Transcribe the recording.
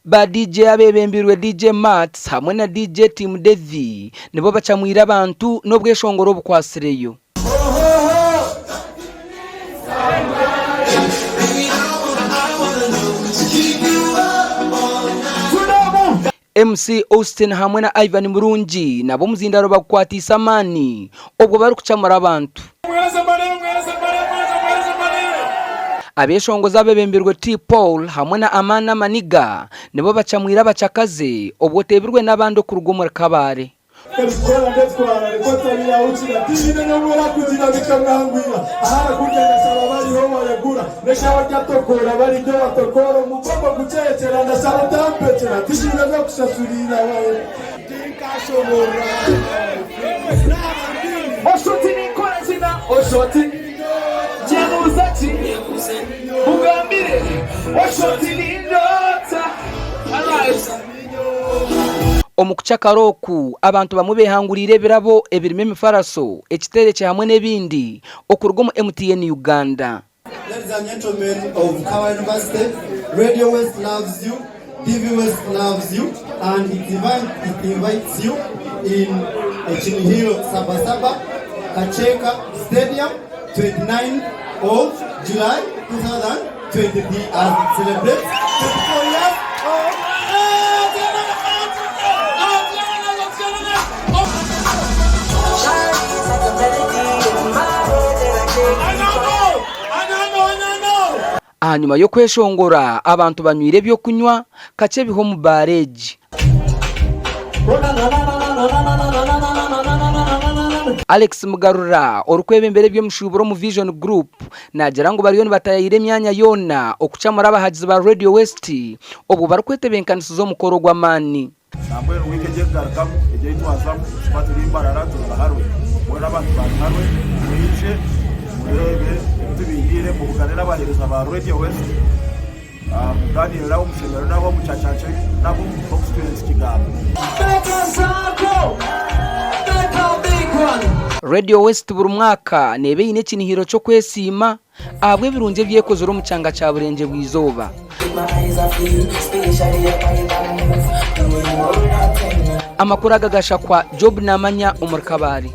Ba DJ abeebembirwe DJ Mats hamwe na DJ Team Davy nibo bacamwire abantu n'obweshongoro obukwatsireyo. MC Austin hamwe na Ivan Murungi nabo omuzindaaro bagukwatiise amaani obwo barikucamura abantu. Abeshongozi abebembirwe T-Paul hamwe na Amani Amaniga nibo bacamwire abacakaze obwo oteebirwe n'abandi okuruga omuri Kabale. Ebikora ndetwara nikwo atariyahukira Tihaine n'omwe orakugira bikamwangwira Ahu arakurya ndashaba bariho wayegura N'eshaaha ryatokoora bariryo watokoora Omugongo guceekyera ndashaba otampekyera Tihaine ebyokushashurira Tinkashoborora Oshoti ninkora zina oshoti Nyebuuza ki mugambire Oshoti nindoota Alright. Omu kucakara oku, abantu bamwe behanguriire ebirabo ebirimu emifaraso, ekiterekye hamwe n'ebindi okuruga omu MTN Uganda. Ladies and gentlemen of Kawa University, Radio West loves you, TV West loves you and it it invites you in Ekinihiro Saba Saba Kakyeka Stadium 29 of July 2023 as it celebrates 24 years of Ahanyima y'okweshongora, abantu banywire eby'okunywa kakye biha omu baara egi. Alex Mugarura, orikwebembera eby'omushuuburo omu Vision Group, naagira ngu bariyo nibataayaayira emyanya yoona okucamura abahagizi ba Radio West obwo barikwetebeekanisiza omukoro gw'amaani. Nambwenu wiiki egi erikugarukamu egi ei twazamu tukaba turi Mbarara turi Biharwe. Mbwenu abantu ba Biharwe mwije mureebe ebi tubainiire mubugane n'abaheereza ba Radio West mugaaniire nabo mushemererwe nabo mucacance nabo constituency Kigambo. Radio West buri mwaka neeba eine ekinihiro ky'okwesiima ahabw'ebirungi ebi ekozire omu kyanga kya Burengyerwa-izooba. Amakuru aga gashakwa Job Namanya omuri Kabale.